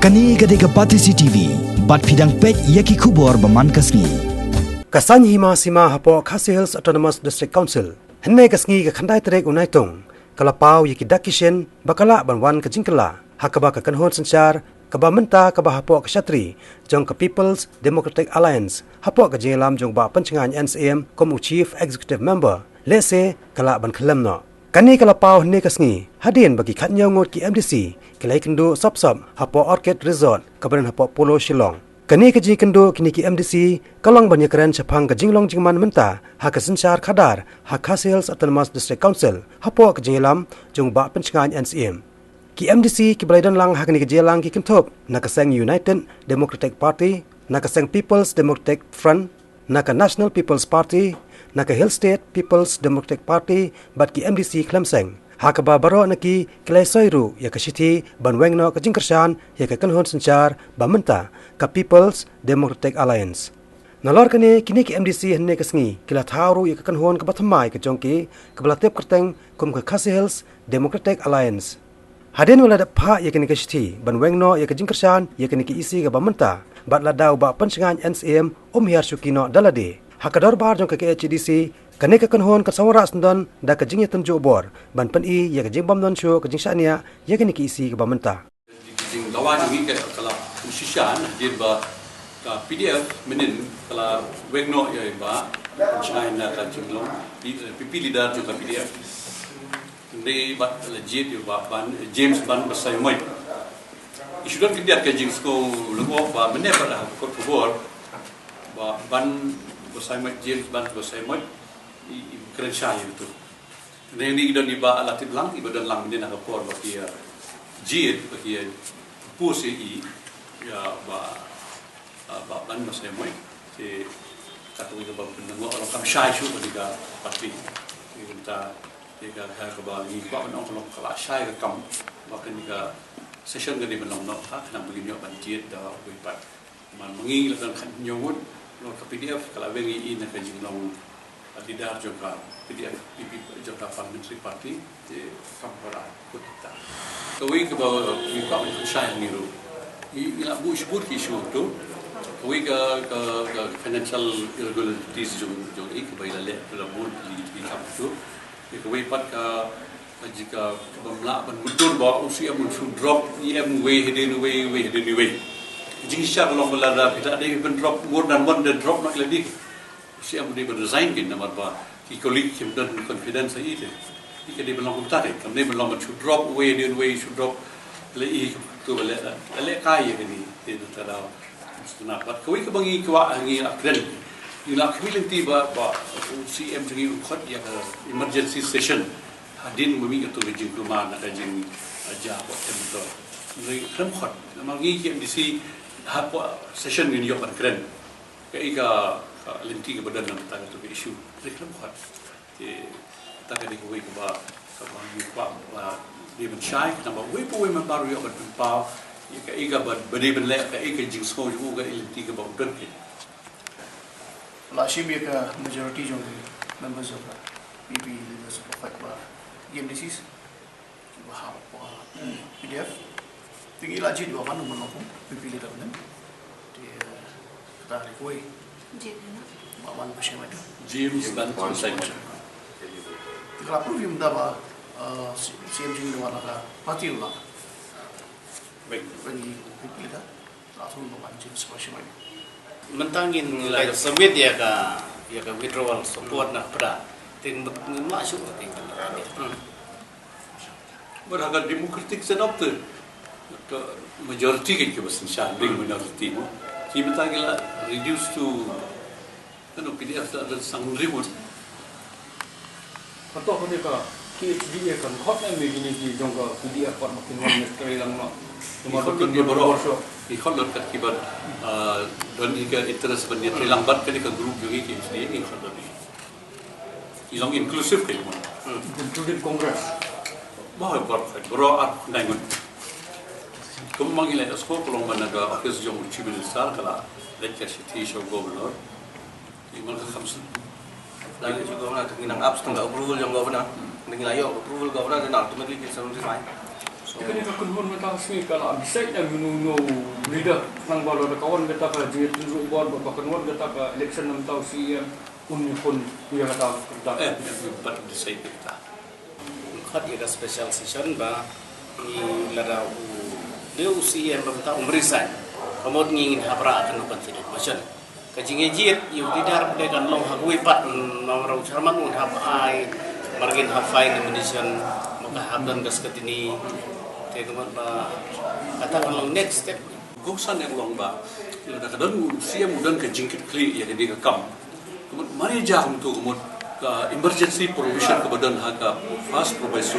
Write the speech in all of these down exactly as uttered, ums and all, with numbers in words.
Kane ka dei ka Batesi T V, bad phi dang peit ïa ki khubor ba man ka sngi. Ka saiñ hima sima hapoh Khasi Hills Autonomous District Council hynne ka sngi ka khyndai tarik u Naitung ka la paw ïa ki dak ki shin ba ka lah ban wan ka jingkylla ha kaba ka kynhun synshar kaba mynta kaba hapoh ka shatri jong ka People's Democratic Alliance hapoh ka jingïalam jong u Bah Pynshngaiñ N Syiem kum u Chief Executive Member lehse ka lah ban khyllem noh. Kane ka la paw hynne ka sngi hadien ba ki khatñiew ngut ki M D C ki la ïakynduh sop sop hapoh Orchid Resort kaba don hapoh Polo Shillong. Kane ka jingïakynduh kine ki M D C ka long ban ïakren shaphang ka jinglong jingman mynta ha ka synshar khadar ha Khasi Hills Autonomous District Council hapoh ka jingïalam jong u Bah Pynshngaiñ N Syiem. Ki M D C kiba la ïadon lang ha kane ka jingïalang ki kynthup na ka seng United Democratic Party, na ka seng People's Democratic Front, na ka National People's Party, na ka Hill State People's Democratic Party bad ki M D C khlem seng. Ha kaba baroh na ki ki la ïasoi ruh ïa ka shithi ban weng noh ka jingkyrshan ïa ka kynhun synshar ba mynta ka People's Democratic Alliance. Nalor kane kine ki M D C hynne ka sngi ki la thaw ruh ïa ka kynhun kaba thymmai ka jong ki kaba la tip kyrteng kum ka Khasi Hills Democratic Alliance. Hadien ba la dep phah ïa kane ka shithi ban weng noh ïa ka jingkyrshan ïa kane ka E C kaba mynta bad lada u Bah Pynshngaiñ N Syiem um hiar shuki noh da lade ha ka dorbar jong ka K H A D C, kane ka kynhun kan sa wanrah syndon da ka jingïatynjuh bor ban pyni ïa ka jingbym don shuh ka jingshaniah ïa kane ka E C kaba mynta. Ka jingdawa jong ngi ka la shisha hadien ba ka P D F mynnin ka la weng noh ïa i Bah Pynshngaiñ na ka jinglong P P leader jong ka P D F. Hynrei bad la jied ïa u Bah Ban, James Ban Basaiawmoit. I shu don khyndiat ka jingsngew lyngngoh ba mynne pat ha ka kot khubor ba Ban Basaiawmoit, James Ban Basaiawmoit, i, i kren shai ïa uto. Hynrei ngi don i Bah Latiplang, i ba don lang mynne na ka por ba ki, eh, jied, ba ki, eh, propose ïa i, ïa Bah, ah, Bah Ban Basaiawmoit. Te ka tu ka ba pynlyngngoh, long kam shai shuh ba ki ka party. Te mynta te ka, ka, ka ba ngi kwah ban ong ka long ka la shai ka kam ba kane ka session ka dei ban long noh ka, khnang ba ngin ïoh ban jied da uwei pat. Man ma ngi la don khathynñiew ngut, nalor ka P D F ka la weng ïa i na ka jinglong, ah, leader jong ka P D F, P P, jong ka Parliamentary Party, te kam para kut ta. Kawei kaba ngi kwah ban pynshai ngi ruh. Ngi, ngi la buh shibun ki issue tu. Kawei ka, ka, ka financial irregularities jong, jong i kaba i la leh, la bun ki, ki kam tu. Te kawei pat ka, ka jingkaba mlah ban mutdur ba u C M un shu drop, E M uwei hadien uwei, uwei hadien uwei. Jingshisha ka long ba lada phi la dei ban drop, more than one, da drop noh ïa lade. U C M u dei ban resign kein namar ba ki colleague kim don confidence ha i te. I ka dei ban long kumta kein, kam dei ban long ban shu drop uwei hadien uwei, shu drop. Lei i to ba leh, leh kai ïa kane, te nangta da. Bad kawei kaba ngi kwah, ngi la kren, ngi la khmih lynti ba, ba u C M jong ngi un khot ïa ka emergency session hadien ba mih kato ka jingkulmar na ka jing, ah, jia hapoh Coimbatore. Ngi khlem khot namar ngi ki M D C hapoh session ngin ïoh ban kren. Kaei ka, ka lynti kaba don na ka bynta kato ka issue. Ngi khlem khot. Te kata ka dei kawei kaba, kaba ngi kwah ba dei ban shai, khnang ba uwei pa uwei member u ïoh ban pynpaw ïa kaei kaba, ba dei ban leh, kaei ka jingsngew jong u, kaei lynti kaba u don kein. La shim ïa ka majority jong members jong ka P P leaders of, ba M D Cs. Ba hap, uh, P D F. Te ngi la jied ba ban ban kum P P leader mynne. Te, uh, kata ka dei kawei. Jied na. Ba ban ba shim ïa. James Ban Basaiawmoit. Te ka la prove ïa mynta ba, uh, C-, C M jong ngi ba la ka party la. Baik. Ba ngi P P leader. Mynta ngin la submit ïa ka, ïa ka withdrawal support na pda. Te ngim lah shuh ka, te ngin lah. Hmm. Bad ha ka democratic setup te ka majority ka kiba synshar, dei minority mo. Ki mynta ki la reduce to Kano P D F da, da sang ribut. Hato kane ka K H D A kan khot ne me kine ki jong ka P D F pat ba kin wan ne trei lang ma. Ki khot lut baroh. Ki khot lut kat kiba, ah, don hi ka interest ban ïatrei lang bad kane ka group jong ki K H D A ki khot lut. Ki long inclusive ka mo. Hmm. Including Congress. Ba, ba, baroh ar nine ngut. Kum ma ngi leh da shuwa ka long ba na ka office jong u Chief Minister ka la leit ka shithi sha u Governor. Ïa man ka kham sien. Lada ngi shu governor, te ngi nang ap tang ka approval jong governor. Ngi la ïoh approval governor, then automatically kin seventy-five. Kane ka kynhun mynta ka sngi ka la decide na mynno mynno u leader, nang ba la da ka wan kata ka jingïatynjuh bor, ba ka wan kata ka election na mynta u C E M, un ïakhun ïa kata ka kyrdan. Eh, em, em, pat decide kata. Khot ïa ka special session ba ngi lada u, dei u C E M ba mynta um resign, ka mut ngin hap rah ka no confidence motion. Ka jingïajied ïa u leader pdeng kan long ha kawei pat, mm, Maw Raw Sharman un hap ai, mar ngin hap find nomination, ma ka hap don ka scrutiny. Te ka mut ba kata kan long next step. Kongsan ïa ka long ba lada ka don u C E M u don ka jingkitkhlieh ïa kane ka kam. Ka mut mar ïa jia kumto, ka mut ka emergency provision kaba don ha ka first proviso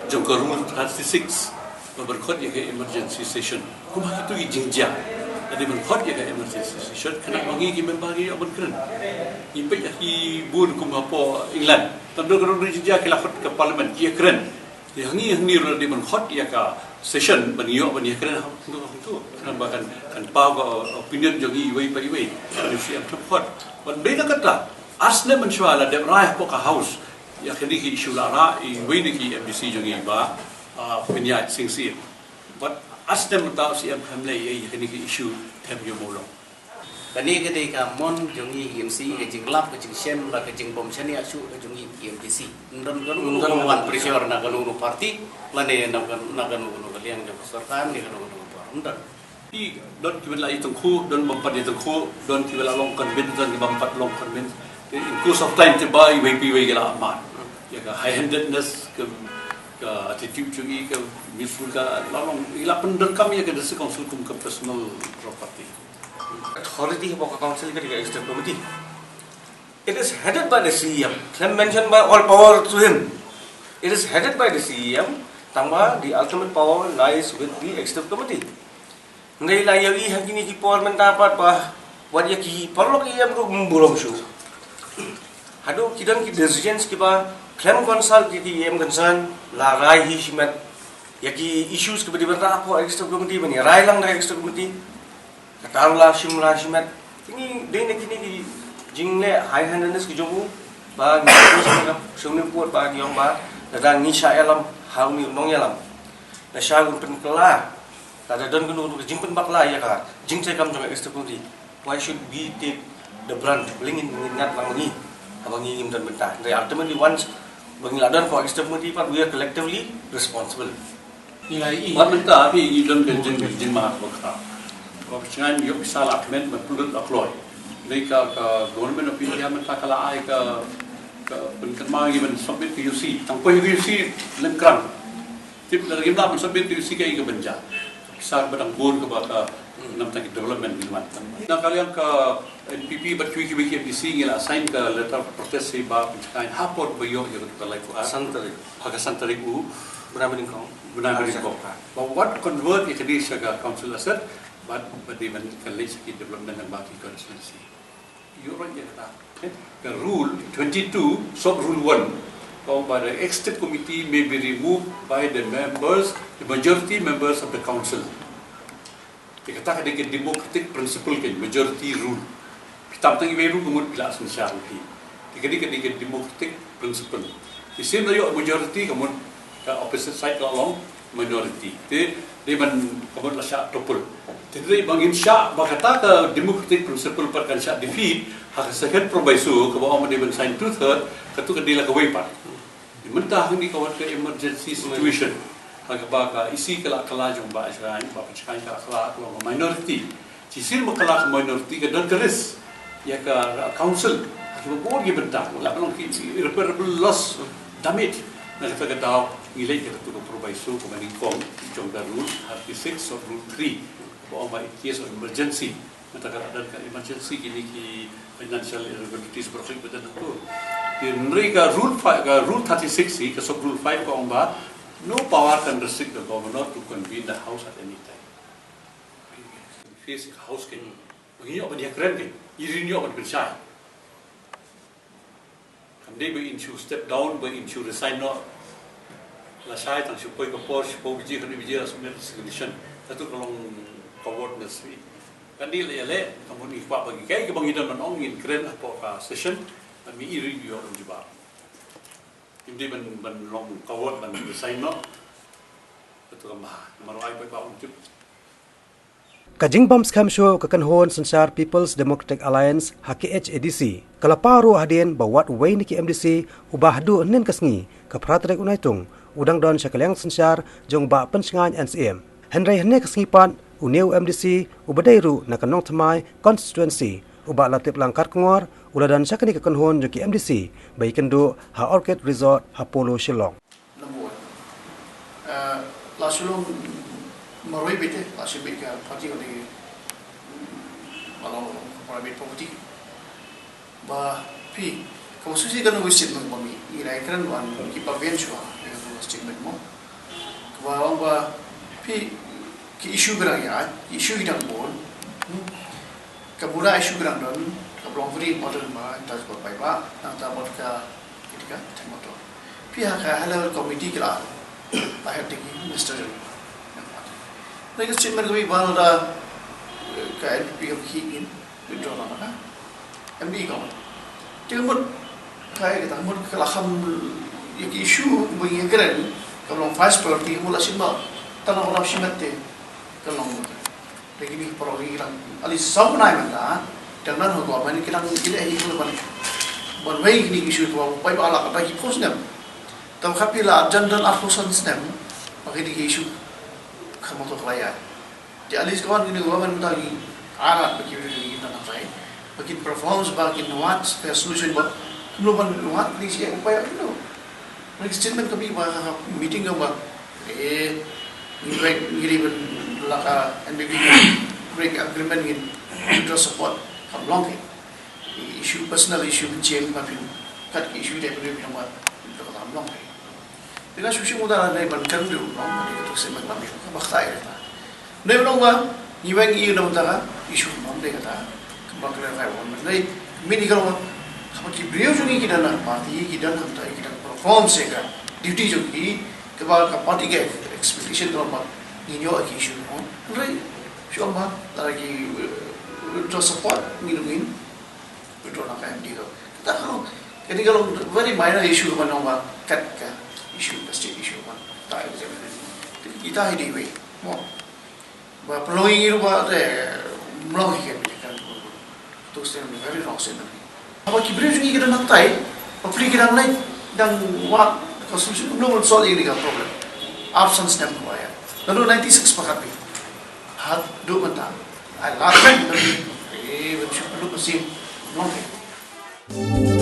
jong ka rule thirty-six ba ban khot ïa ka emergency session. Kum ha kito ki jingjia, ka dei ban khot ïa ka emergency session khnang ba ngi ki member ngi ïoh ban kren. Ngi peit ïa ki bun kum hapoh England, tang don ka jingjia ki la khot ka parliament, ki ïakren. Te hangne, hangne ruh la dei ban khot ïa ka session ban ïoh ban ïakren ha kumto kumto, khnang ba kan, kan paw ka opinion jong ngi iwei pa iwei. Kan ïoh shu em khot. Ban dei na kata, ar snem mynshuwa la dep rai hapoh ka House ïa kine ki issue, la rah iwei na ki M D C jong ngi ba, ah, Pynïaid Sing Syiem. Bad ar snem mynta u C M khlem leh ei ïa kine ki issue, khlem ïoh mawlong. Kane ka dei ka mon jong ngi ki M C, ka jinglap, ka jingshem, la ka jingbym shaniah shuh ka jong ngi ki M D C. Ym don kano kano kano wan pressure na kano kano party, lane na kano, na kano kano ka liang jong ka sorkar, ne kano kano ka por. Ym don. Ki don kiba la ïatyngkhuh, don bym pat ïatyngkhuh, don kiba la long convince, don kiba bym pat long convince. In course of time te ba iwei pa iwei ki la mad. Ïa ka high-handedness, ka, ka attitude jong ngi, ka misuse, ka la long, ngi la pyndonkam ïa ka District Council kum ka personal property. Authority hapoh ka council ka dei ka executive committee. It is headed by the C E M. Khlem mention ba all power to him. It is headed by the C E M. Tangba the ultimate power lies with the executive committee. Hynrei la ïohi ha kine ki por mynta pat ba wat ïa ki paralok E M ruh ym burom shuh. Haduh ki don ki decisions kiba khlem consult ïa ki E M concern, la rai hi shimet. Ïa ki issues kiba dei ban rah hapoh executive committee ban ïa rai lang da ka executive committee. Kata ruh la shim la shimet. Kine dei na kine ki jingleh high-handedness ki jong u ba ngi shu shu put ba ngi ong ba lada ngi shah ïalam ha une u nongïalam. Lashai un pynkylla, lada don kano kano ka jingpynbakla ïa ka jingtrei kam jong ka executive committee, why should we take the brunt? Balei ngin, ngin ngat lang ma ngi haba ngi ngim don bynta? Hynrei ultimately once ba ngi la don ka executive committee pat, we are collectively responsible. Ngi la ïohi. Bad mynta phi ngi don ka jing, jingmaham ba kata. Ba pynshngaiñ ïoh pisa la kmen ban pynlut la kloi. Dei ka, ka Government of India mynta ka la ai ka, ka pynkynmaw ngi ban submit ka U C. Tang poi ka U C lyngkrang. Tip lada ngim lah ban submit ka U C kaei kaban jia. Pisa ba dang bun kaba ka namta ki development ngi wan. Na ka liang ka N P P bad kiwei kiwei ki M D C ngi la sign ka letter of protest hi ba pynshngaiñ hapoh ba ïoh ïa ka lai ku ar. San tarik. Ha ka san tarik u bnai ba nyngkong. Bnai ba nyngkong. Ba wat convert ïa kane sha ka council asset bad ba dei ban ka leit sha ki development namba ki constituency. Ïoh roi ïa kata. Ka rule twenty-two, sub rule one, ka ong ba the executive committee may be removed by the members, the majority members of the council. Te kata ka dei ka democratic principle, ka majority rule. Phi tam tang iwei ruh ka mut phi la synshar phi. Te ka dei, ka dei ka democratic principle. Te shisien la ïoh majority ka mut ka opposite side ka long minority. Te dei ban ka mut la shah topple. Te dei ba ngin shah ba kata ka democratic principle pat kan shah defeat ha ka second proviso kaba ong ba dei ban sign two third, katu ka dei la kawei pat. Mynta hangne ka wan ka emergency situation ha kaba ka E C ka la kylla jong Bah Shngaiñ, Bah Shngaiñ ka la kylla ka long minority. Shisien ba kylla ka minority ka don ka risk ïa ka council ha kiba bun ki bynta, la ka long ki irreparable loss, damage. Na kata ka daw ngi leit ïa katu ka proviso kaba nyngkong jong ka rule thirty-six of rule three, ba ong ba in case of emergency. Mynta ka la don ka emergency, kine ki financial irregularities baroh kawei ba don hangto. Te hynrei ka rule five, ka rule thirty-six hi, ka sub rule five ka ong ba no power can restrict the governor to convene the house at any time. Face ka house kein. Ba ngin ïoh ban ïakren kein. Ngi ruh ngin ïoh ban pynshai. Kam dei ba in shu step down, ba in shu resign noh. Lashai tang shu poi ka por, shiphew baje, khatkhyndai baje la submit resignation. Katu ka long cowardness hi. Kan dei leh leh, ka mut ngi kwah ba ngi, kaei kaba ngi don ban ong ngin kren hapoh ka session, bad ngi ïoh ban jubab. Kam dei ban, ban long coward ban resign noh. Ka jingbam skhem shuh ka kynhun synshar People's Democratic Alliance ha K H A D C ka la paw ruh hadien ba wat wei na ki M D C uba haduh hynnin ka sngi ka phra tarik u Naitung u dang don sha ka liang synshar jong u Bah Pynshngaiñ N C M. Hynrei hynne ka sngi pat une u M D C uba dei ruh na ka Nongthymmai constituency u Bah Latiplang Kharkongor u la don sha kane ka kynhun jong ki M D C ba ïakynduh ha Orchid Resort ha Polo Shillong. Number one. Uh, la shu long marwei beit, la shu beit ka party ka dei, mm, ba long private property. Ba phi, ka susi ka nong statement ba mi, i rai kren wan ki ba bien shwa, i ka statement mo. Ba long ba phi, ki issue ka dang ïa, ki issue ki dang bun. Hmm. Ka bura issue ka dang don, ka long very important ba, ta ka bai ba, nang ta bot ka Ketika, tang motor. Phi ha ka high level committee ki la, la hep dei ki Mister John. Nai ka statement kaba wan da, eh, ka N P P ka khih ngin withdraw na ka M D ka. Te mut ka, ka ta mut ka la kham ïa ki issue ba ngi kren, ka long first priority mut la shim ba. Tang na ka la shim te ka long mut. Te kine ki paralok ki dang, at least saw bnai mynta, dang nang ha government ki dang, ki dang hi ban, ban wei kine ki issue, kiba pai ba la ka dang ki post snem. Te ka phi la jan don arphew san snem ba kine ki issue ka mut ka la ïa. Te at least ka wan kine government mynta ki arat ba ki, ki dang nang rai ba kin perform, ba kin wad ka solution ba kumno ban wad kine ki issue, upai ïa kino. Ngi statement kaba ïa ka meeting kaba, eh, ngi break, ngi ri ban la ka N P P break agreement, ngin withdraw support, kam long ke. Issue, personal issue, chen ba phin kat ki issue dei ban ri ban wad, kam long ke. Ïa ka shu shu muda la dei ban kan ri long, ka dei ka tu statement ba mi ka ba khata ïa ka. Dei ba long ba ngi weng ïa u dang ta ka issue, mom dei kata. Ka ba clarify wan ba dei min ïa ka long ba haba ki briew jong ngi ki don ha party, ki don ha party, ki don perform ïa ka duty jong ki, kaba ka party ka expectation ka long ba ngin ïoh ïa ki issue, mom. Hynrei shu ong ba lada ki, eh, withdraw support, ngin, ngin withdraw na ka M D ka. Kata ka long, kane ka long very minor issue, ka ban long ba kat ka issue, ka state issue, ka ban ta examine. Kita hi dei wei, mo. Ba pynlong ïa ngi ruh ba te mlong hi ka bit kan. Tu stem very wrong stem. Haba ki briew jong ngi ki don hangtai, ba phi ki dang leit, dang wad ka solution, kumno ban solve ïa ka problem. Arphew san snem ka ba ïa. Naduh ninety-six ba ka phi. Haduh mynta. Ai la kan, eh, ban shu pynlong ka sim. Mlong hi.